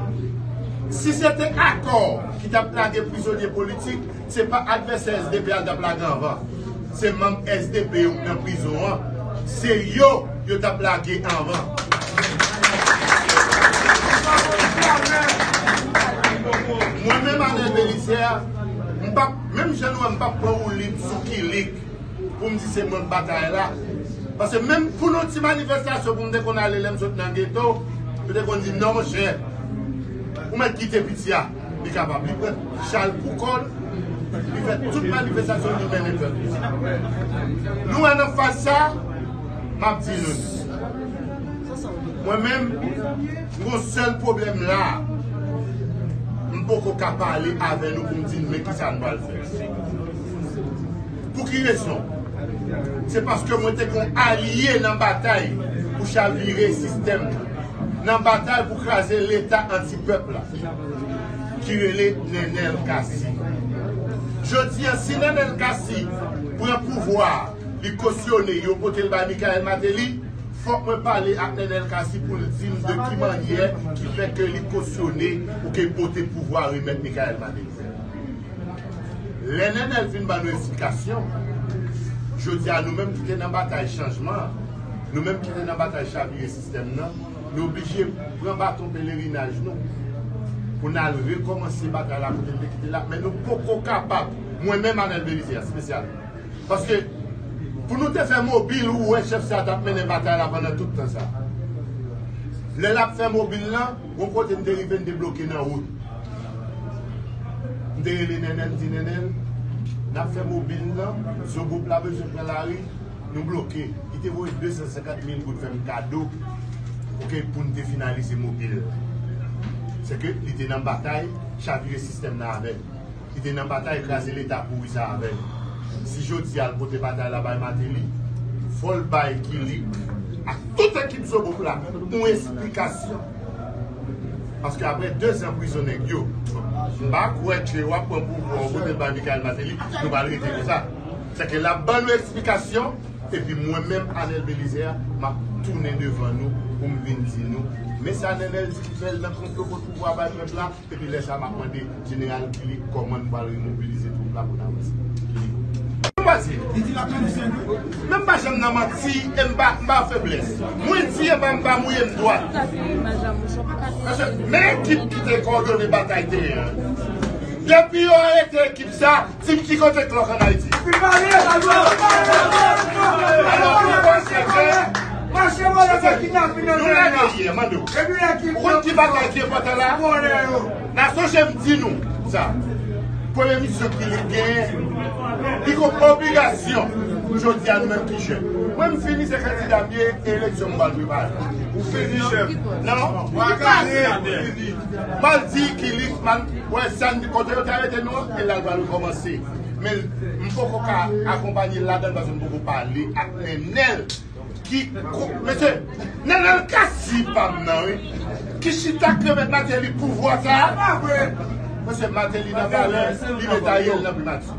Si se te akò ki t ap lage prizonye politik, se pa advèsè S D P a l t ap lage anvan. Se manm S D P yo k nan prizon an, se yo yo t ap lage anvan. Mwen menm, Arnel Bélizaire, m p ap, menm jan nou wè m p ap pran woulib sou Kilik pou m di se mwen k batay la. Paske menm pou nou ti manifestasyon pou m te konn ale lè m sot nan geto, yo te konn di, "Non, monchè, ou mèt kite piti a." Li kapab, li pran chal pou kò l, li fè tout manifestasyon li mennen pèp. Nou wè nan faz sa, m ap di nou, mwen menm, m gon sèl pwoblèm la, m poko ka pale avè nou pou m di nou men kisa n pral fè. Pou ki rezon? Se paske mwen te gon alye nan batay pou chavire sistèm nan, nan batay pou kraze leta antipèp la, ki rele Nenel Cassy. Jodi a, si Nenel Cassy pran pouvwa a, li kosyone, yo pote l bay Michael Martelly, fòk mwen pale ak Nenel Cassy pou l di m de ki mannyè ki fè ke li kosyone pou ke pote pouvwa remèt Michael Martelly. Lè Nenel fin ban nou eksplikasyon, jodi a nou menm ki te nan batay chanjman an, nou menm ki te nan batay chavire sistèm nan, nou oblije pran baton pelerinaj nou pou n al rekòmanse batay la kote n te kite l la, men nou poko kapab, mwen menm Arnel Bélizaire espesyalman. Paske pou nou te fè mobil, ou wè chèf sa a t ap mennen batay la pandan tout tan sa a. Lè l ap fè mobil lan, yon kote n te rive, n te bloke nan wout. M te rele Nenel, m di, "Nenel, n ap fè mobil lan, Zobop la bezwen pran lari, nou bloke." Li te voye de san senkant mil goud fè m kado, oke, pou n te finalize mobil lan. Se ke li te nan batay chavire sistèm nan avè l. Li te nan batay kraze leta pouri sa avè l. Si jodi a l pote batay la bay Martelly, fò l bay Kilik ak tout ekip Zobop la yon esplikasyon. Paske apre de zan prizon nèg yo, m pa kwè ke w ap pran pouvwa w pote l bay Michael Martelly, nou pral rete konsa. Sèke l ap ban nou eksplikasyon, epi mwen menm, Arnel Bélizaire, m ap tounen devan nou pou m vin di nou, men sa Nenel di ki fè l nan konplo kont pouvwa bay pèp la, epi lè sa a m ap mande Jeneral Kilik kòman nou pral remobilize twoup la pou n avanse. Kilik. M pa di, men m pa janm nan manti, e m pa, m pa feblès. Mwen di e m pa, m pa mouye, m dwat. Paske, men ekip ki te kòdone batay teren an. Depi yo arete ekip sa, di m ki kote Klòk ann Ayiti. Alò, nou panse ke nou lage yè, mande w. Ou konn ki bagay ki enpòtan la? N a sonje m di nou sa. Premye misyon Kilik genyen, li gon obligasyon. Jodi a nou menm ki jèn. Mwen m fini se kandida m ye, eleksyon m pral prepare. Ou fini chèf? Non. Ou pa ka fini. M al di Kilik, man, wè sa n kote yo te arete nou an, e la l pral rekòmanse. Men m poko ka akonpanye l ladan l paske m poko pale ak Nenel. Ki ko-, mesye, Nenel Cassy pa m nan, wi. Ki chita k remèt Martelly pouvwa sa a. Mesye, Martelly nan valè, li met Ariel nan primati.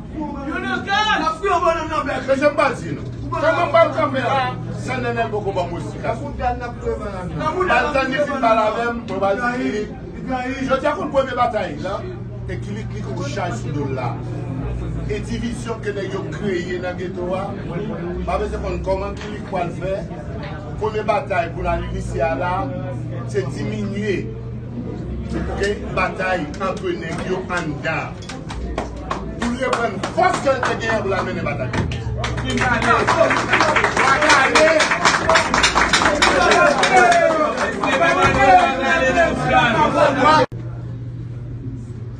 Mesye, m pral di nou. Kòman m pral kanpe la, san Nenel poko ban m eksplikasyon? M pral tann li fin pale avè m, mwen pral di li. Jodi a konn premye batay la, e Kilik li gon chaj sou do l la. E divizyon ke nèg yo kreye nan geto a, pa bezwen konn kòman Kilik pral fè. Premye batay pou n al inisye a la, se diminye, oke, batay antre nèg yo anndan. Pou l reprann fòs ke l te genyen pou l al mennen batay.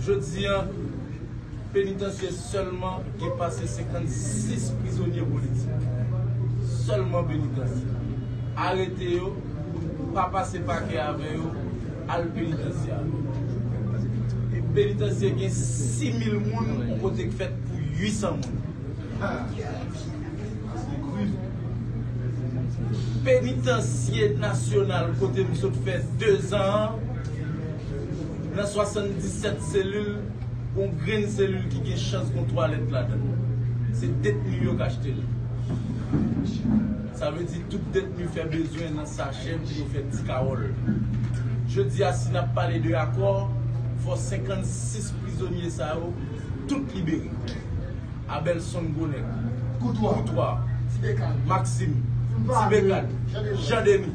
Jodi a, penitansye sèlman gen pase senkannsis prizonye politik. Sèlman penitansye. Arete yo, pa pase pakè avè yo, al penitansye avè yo. E penitansye gen sis mil moun, yon kote k fèt pou uit san moun. Penitansye nasyonal kote m sot fè dezan an, nan swasanndisèt selil, gon grenn selil ki gen chans gon twalèt ladan l. Se detni yo k achte l. Sa vle di tout detni fè bezwen nan sachè pou yo fè ti kawòl. Jodi a, si n ap pale de akò, fò senkannsis prizonye sa yo tout libere. Abelson Gwonèg, Koutwa, Maxime, Ti Bekan, Jan Deni,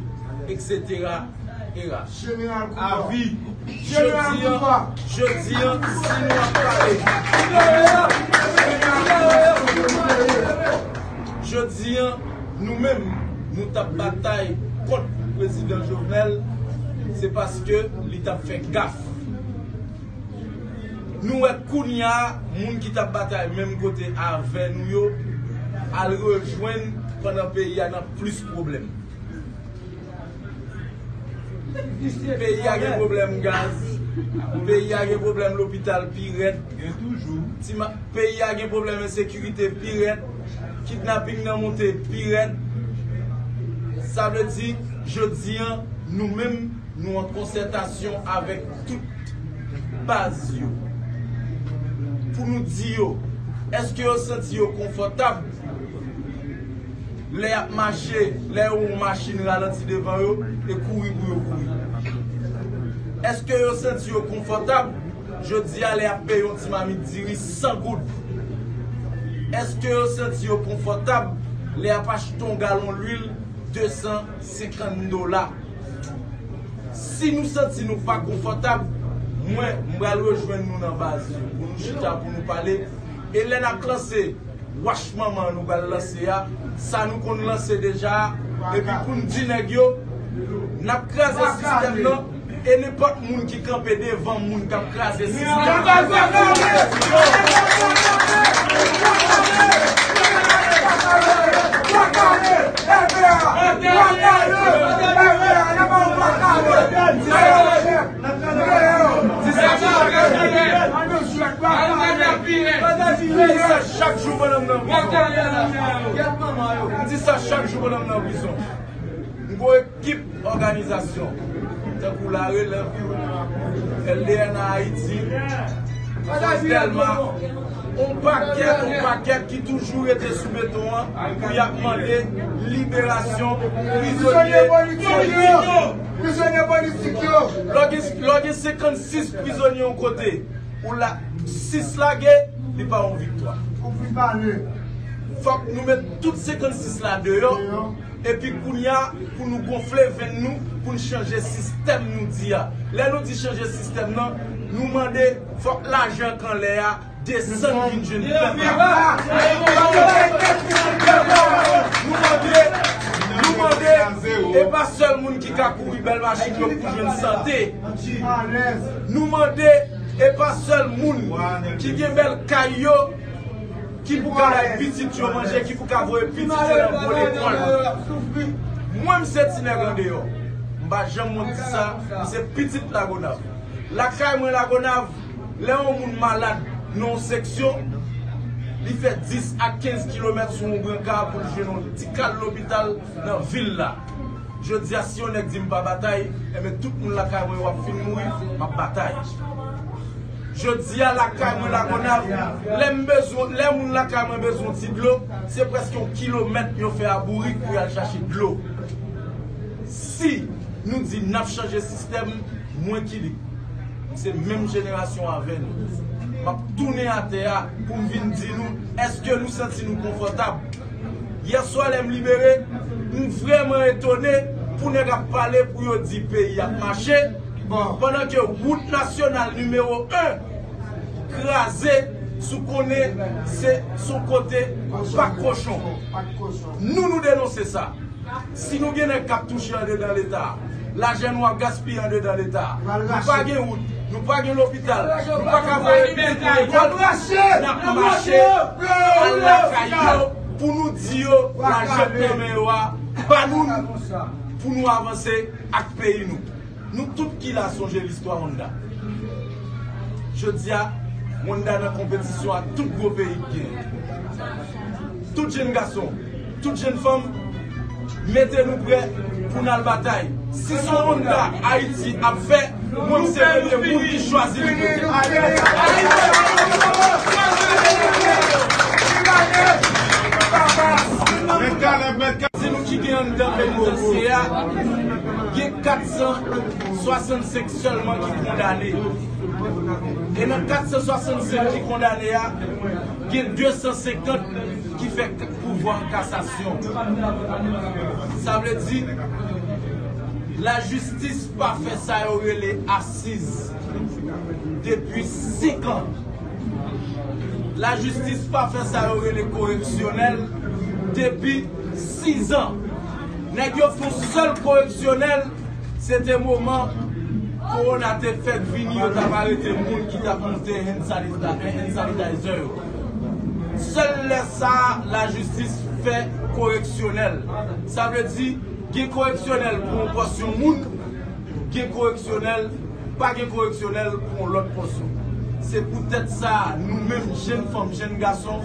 etsetera, era. Avi. Jodi an, jodi an, si nou ap pale, jodi an, nou menm, nou t ap batay kont prezidan Jovenel, se paske li t ap fè gaf. Nou wè kounye a, moun ki t ap batay menm kote avè nou yo al rejwenn pandan peyi a nan plis pwoblèm. Peyi a gen pwoblèm gaz, peyi a gen pwoblèm lopital pi rèd, peyi a gen pwoblèm ensekirite pi rèd, kidnaping nan monte pi rèd. Sa vle di, jodi an, nou menm, nou an konsètasyon avèk tout baz yo pou nou di yo, èske yo santi yo konfòtab lè y ap mache, lè yo wè yon machin ralanti devan yo e kouri pou yo kouri? Èske yo santi yo konfòtab jodi a lè y ap peye yon ti mamit diri san goud? Èske yo santi yo konfòtab lè y ap achte yon galon lwil de san senkant dola? Si nou santi nou pa konfòtab, mwen, m pral rejwenn nou nan baz yo pou nou chita, pou nou pale. E lè n ap lanse wach manman nou pral lanse a, sa nou konn lanse deja a, epi pou n di nèg yo, n ap kraze sistèm nan, e nenpòt moun ki kanpe devan moun k ap kraze sistèm. Chak jou pandan m nan prizon. M di sa chak jou pandan m nan prizon. M gon ekip òganizasyon, tankou La Relèv, L D N A Ayiti, Fòs Dèlma, on pakèt, on pakèt ki toujou rete sou beton an pou y ap mande liberasyon prizonye politik yo. Prizonye politik yo. Lè w gen, lè w gen senkannsis prizonye yon kote, ou la, sis lage, li pa yon viktwa. Fòk nou met tout senkannsis la deyò. Epi kounye a, pou nou gonfle venn nou, pou n chanje sistèm nou di a. Lè nou di chanje sistèm nan, nou mande fòk lajan k anlè a desann vin jwenn pèp la. Nou mande, nou mande, e pa sèl moun ki ka kouri bèl machin yo pou jwenn sante. Nou mande, e pa sèl moun ki gen bèl kay yo ki pou ka bay pitit yo manje, ki pou ka voye pitit yo nan bon lekòl. Mwen, m se ti nèg andeyò. M pa janm wont di sa, m se pitit Lagonav. Lakay mwen Lagonav, lè yon moun malad nan yon seksyon, li fè dis a kenz kilomèt sou yon branka pou l jwenn yon ti kal lopital nan vil la. Jodi a, si yon nèg di m pa batay, enben, tout moun lakay mwen yo ap fin mouri, m ap batay. Jodi a, lakay mwen Lagonav, lè m bezwen, lè moun lakay mwen bezwen ti dlo, se prèske yon kilomèt yo fè a bourik pou y al chache dlo. Si nou di n ap chanje sistèm, mwen ki li. Se menm jenerasyon avè nou. M ap tounen atè a pou m vin di nou, èske nou santi nou konfòtab? Yè swa lè m libere, m vrèman etone pou nèg ap pale pou yo di peyi ap mache, pandan ke wout nasyonal nimewo en kraze sou konnen se sou kote pak kochon. Nou, nou denonse sa. Si nou gen nèg k ap touche andedan Leta, lajan nou ap gaspiye andedan Leta, nou pa gen wout, nou pa gen lopital, nou pa ka voye pitit nou lekòl, n ap mache al lakay yo Pou nou di yo, lajan k nan men yo a, ba nou l pou nou avanse ak peyi nou. Nou tout ki la sonje listwa Honda. Jodi a, Honda nan konpetisyon ak tout gwo peyi k genyen. Tout jèn gason, tout jèn fanm, mete nou prè pou n al batay. Si se yon Honda Ayiti ap fè, mwen se premye moun ki chwazi li. Di nou ki gen anndan penitansye a, gen kat san swasannsenk sèlman ki kondane. E nan kat san swasannsenk ki kondane a, gen de san senkant ki fè k- pouvwa kasasyon. Sa vle di, lajistis pa fè sa yo rele asiz depi senk an. Lajistis pa fè sa yo rele koreksyonèl depi sis an. Nèg yo fè yon sèl koreksyonèl, se te moman kowona te fèk vini, yo t ap arete moun ki t ap monte hand sanita- hand sanitizer yo. Sèl lè sa a, lajistis fè koreksyonèl. Sa vle di, gen koreksyonèl pou yon pòsyon moun, gen koreksyonèl, pa gen koreksyonèl pou yon lòt pòsyon. Se poutèt sa, nou menm jèn fanm, jèn gason,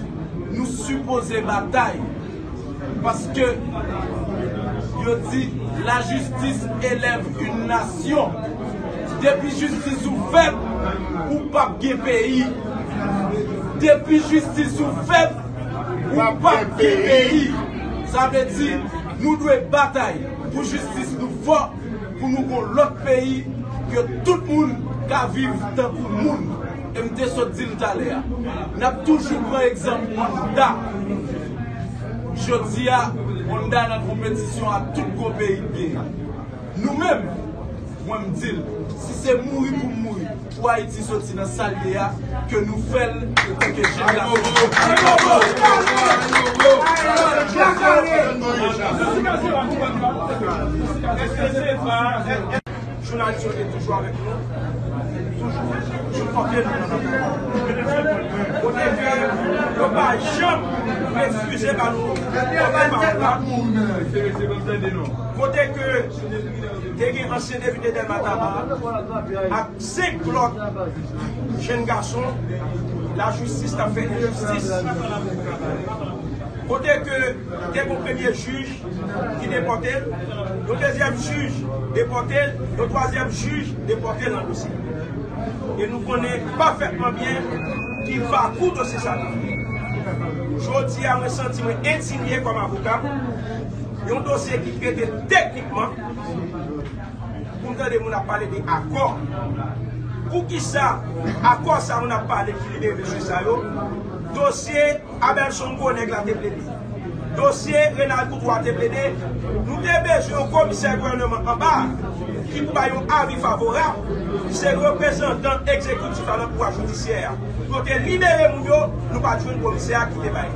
nou sipoze batay. Paske yo di, la justice élève une nation. Depi jistis ou fèb, ou p ap gen peyi. Depi jistis ou fèb, ou p ap gen peyi. Sa vle di, nou dwe batay pou jistis nou fò, pou nou gon lòt peyi ke tout moun ka viv tankou moun. E m te sot di l talè a. N ap toujou pran egzanp Honda. Jodi a, Honda nan konpetisyon ak tout gwo peyi k genyen. Nou menm, mwen m di l, si se mouri pou m mouri, pou Ayiti soti nan sa l ye a, ke nou fè l antanke jèn gason. Jounalis yo te toujou avèk nou, toujou sipòte nou nan batay la. Kote ke yo pa janm refize ba nou pòte pawòl la. Kote ke te gen ansyen depite Dèlma Taba ak senk lòt jèn gason, lajistis t ap fè enjistis. Kote ke te gon premye jij ki depòte l, yon dezyèm jij depòte l, yon twazyèm jij depòte l nan dosye. E nou konnen pafètman byen ki pakou dosye sa te ye. Jodi a, mwen santi mwen endinye kòm avoka. Yon dosye ki trete teknikman, pou m tande moun ap pale de akò. Poukisa akò sa moun ap pale ki libere mesye sa yo? Dosye Abelson Gwonèg la te plede. Dosye Renald Goudreau a te plede. Nou te bezwen yon komisè gouvènman anba ki pou bay yon avi favorab, ki se reprezantan egzekitif la nan pouvwa jidisyè a. Pou yo te libere moun yo, nou pa t jwenn komisè a ki te bay.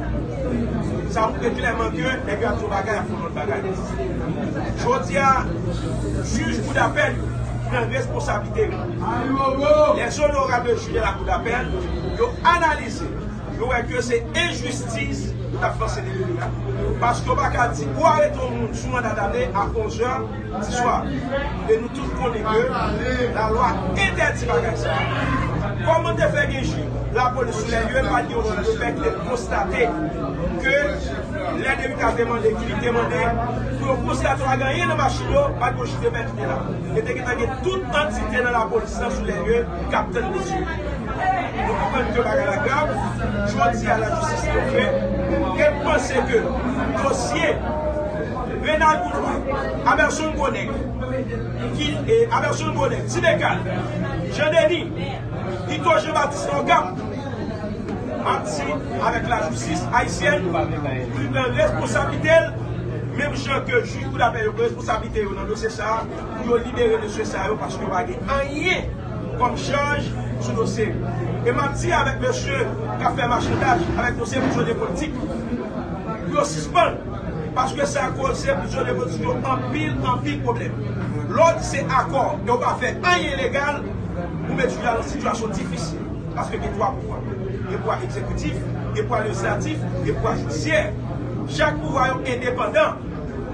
Sa montre klèman ke nèg yo ap di yon bagay, ap fè yon lòt bagay. Jodi a, jij koudapèl yo pran responsablite yo. Les honorables juges de la cour d'appel, yo analize, yo wè ke se enjistis yo t ap panse de peyi a. Paske yo pa ka di, ou arete yon moun sou manda dame a onz è, diswa. E nou tout konnen ke lalwa entèdi bagay sa. Kòman te fè gen jij lapolis sou lè lye, pa t gen yon jij de pè ki te konstate ke lè depite a te mande, ki li te mande, pou yo konstate pa gen anyen nan machin yo, pa t gen yon jij de pè ki te la. E te gentan gen tout antite nan lapolis lan sou lè lye k ap tann mesye. Nou konprann ke bagay la grav. Jodi a, lajistis te fè. E m panse ke dosye Renald Goudreau, Abelson Gwonèg, ki, e, Abelson Gwonèg, Ti Mekal, Jan Deni, Tito Jean Baptiste Okap, m ap di avèk lajistis ayisyèn, li pran responsablite l, menm jan ke jij koudapèl yo pran responsablite yo nan dosye sa a, pou yo libere mesye sa yo, paske yo pa gen anyen kòm chaj sou dosye yo. E m ap di avèk mesye k ap fè machandaj avèk dosye prizonye politik, pou yo sispann, paske sa koze prizonye politik yo anpil, anpil pwoblèm. Lè w di se akò, e w pa fè anyen legal, ou met jij la nan sitiyasyon difisil. Paske gen twa pouvwa. Gen pouvwa egzekitif, gen pouvwa lejislatif, gen pouvwa jidisyè. Chak pouvwa yo endepandan.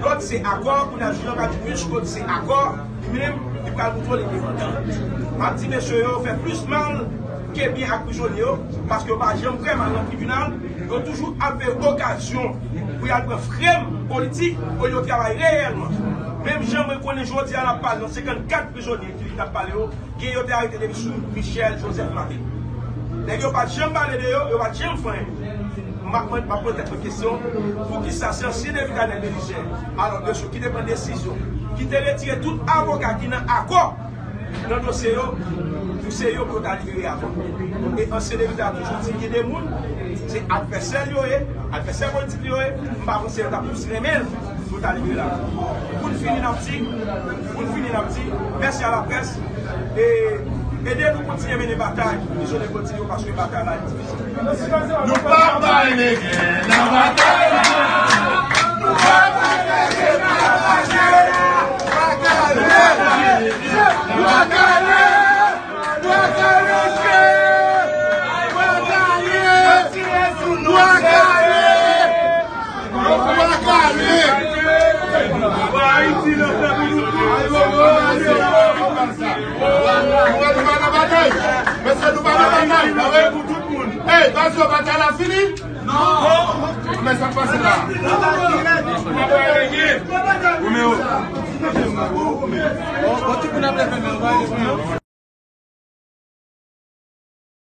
Lòt se akò, kounye a Jean Baptiste Code se akò, li menm, li pral montre l endepandan. M ap di mesye yo fè plis mal ke byen ak prizonye yo, paske yo pa janm fè mal nan tribinal, yo toujou ap fè okazyon pou y al pran frèm politik olye yo travay reyèlman. Menm jan mwen konnen jodi a n ap pale nan senkannkat prizonye ki t ap pale yo, gen yo te arete depi sou Michel Joseph Martelly. Nèg yo pa t janm pale de yo, yo pa t janm fè anyen. M ap mande, m ap poze tèt mwen kesyon, poukisa se ansyen depite Arnel Belizaire, alò de sou ki te pran desizyon, ki te retire tout avoka ki nan akò nan dosye yo, pou se yo pou yo ta libere avan. E ansyen depite a toujou di gen de moun, se advèsè l yo ye, advèsè politik li yo ye, m pa panse yo ta plis renmen l pou ta libere la. Pou n fini n ap di, pou n fini n ap di, mèsi a laprès, e ede nou kontinye mennen batay, prizonye politik yo, paske batay la difisil. Nou p ap bay legen nan batay la. Nou p ap bay legen nan batay la. Twa kale! Twa kale! Twa kale! Twa kale! Twa kale! Twa kale! Ayiti nan fè pou nou tout. Nou pa nan batay. Mesye, nou pa nan batay. Batay pou tout moun. Ey, baz yo, batay la fini? Non. Men sa k pase la? Romeo. Bon, bon, tout moun ap leve men, nou pa leve men.